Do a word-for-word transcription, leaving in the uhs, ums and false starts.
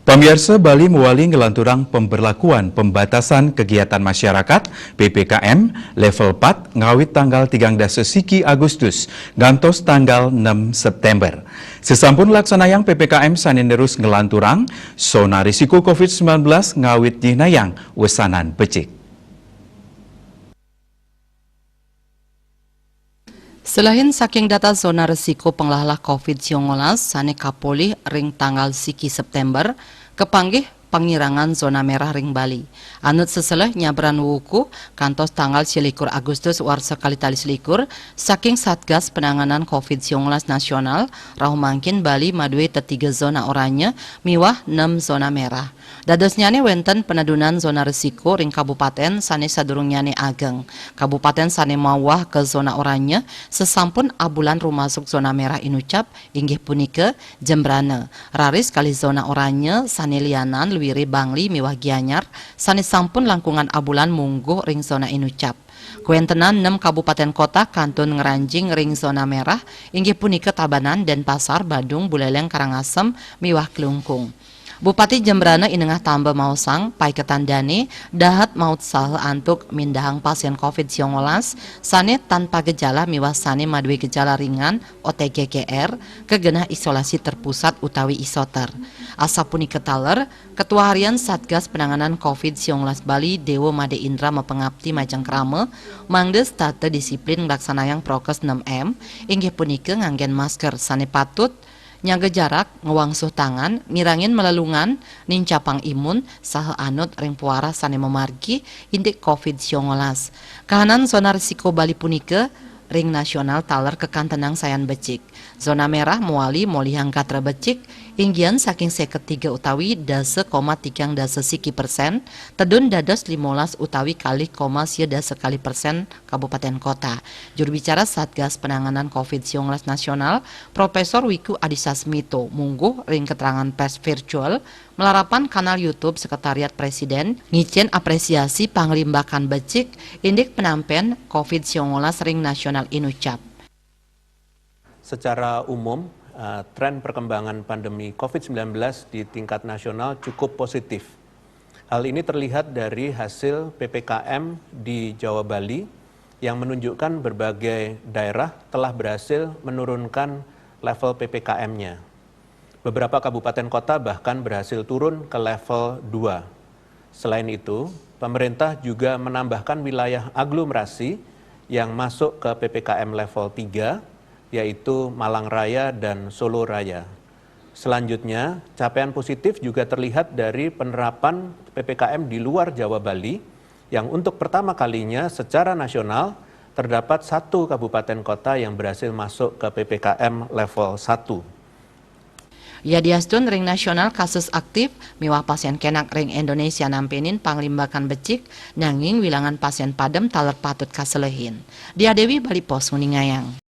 Pamiarsa, Bali mawali nglanturang pemberlakuan pembatasan kegiatan masyarakat, P P K M, level pat ngawit tanggal tigang dasa siki Agustus ngantos tanggal nem September. Sasampun laksanayang P P K M sane nerus nglanturang, zona risiko covid sembilan belas ngawit nyihnayang wesanan becik. Selehin saking data zona risiko panglahlah covid siongolas sane kapolih ring tanggal siki September, kapanggih pangirangan zona merah ring Bali. Anut seseleh nyabran wuku kantos tanggal selikur Agustus warsa kalih tali selikur, saking Satgas Penanganan covid siongolas Nasional, rauh mangkin Bali madue tetiga zona oranye miwah nem zona merah. Dadosnyane wenten penedunan zona risiko ring kabupaten sane sadurungnyane ageng. Kabupaten sane mawah ka zona oranye sasampun abulan rumasuk zona merah inucap inggih punika Jembrana, raris kalih zona oranye sane lianan Luiri, Bangli miwah Gianyar sane sampun langkungan abulan mungguh ring zona inucap. Kawentenan nem kabupaten kota kantun ngranjing ring zona merah, inggih punika Tabanan, Denpasar, Badung, Buleleng, Karangasem miwah Klungkung. Bupati Jembrana Inengah Tamba maosang, paiketan dane dahat maut saha antuk mindahang pasien covid siongolas sane tanpa gejala miwah sane madue gejala ringan, O T G K R, ka genah isolasi terpusat utawi isoter. Asapunika taler, Ketua Harian Satgas Penanganan covid siongolas Bali, Dewa Made Indra, mapangapti majeng krama mangda setata disiplin nglaksanayang prokes enam M, inggih punika nganggen masker sane patut, nyaga jarak, ngwangsuh tangan, ngirangin malelungan, nincapang imun, saha anut ring pawarah sane mamargi indik covid siongolas. Kahanan zona risiko Bali punika ring nasional taler kakantenang sayan becik. Zona merah mawali molihang gatra becik, inggihan saking seket tiga utawi dasa koma tigang dasa siki persen, tedun dados limolas utawi kalih koma sia dasa kalih persen kabupaten kota. Juru bicara Satgas Penanganan covid siongolas Nasional, Profesor Wiku Adhisa Smito, mungguh ring keterangan pers virtual malarapan kanal YouTube Sekretariat Presiden, ngicen apresiasi panglimbakan becik indik penampen covid siongolas ring nasional inucap. Secara umum, eh, tren perkembangan pandemi covid sembilan belas di tingkat nasional cukup positif. Hal ini terlihat dari hasil P P K M di Jawa Bali yang menunjukkan berbagai daerah telah berhasil menurunkan level P P K M-nya. Beberapa kabupaten kota bahkan berhasil turun ke level dua. Selain itu, pemerintah juga menambahkan wilayah aglomerasi yang masuk ke P P K M level tiga, yaitu Malang Raya dan Solo Raya. Selanjutnya, capaian positif juga terlihat dari penerapan P P K M di luar Jawa Bali, yang untuk pertama kalinya secara nasional terdapat satu kabupaten kota yang berhasil masuk ke P P K M level satu. Yadiastun ring nasional kasus aktif miwah pasien kenak ring Indonesia nampenin panglimbakan becik, nanging wilangan pasien padem taler patut kaselehin. Dia Dewi, Bali Post, nguningayang.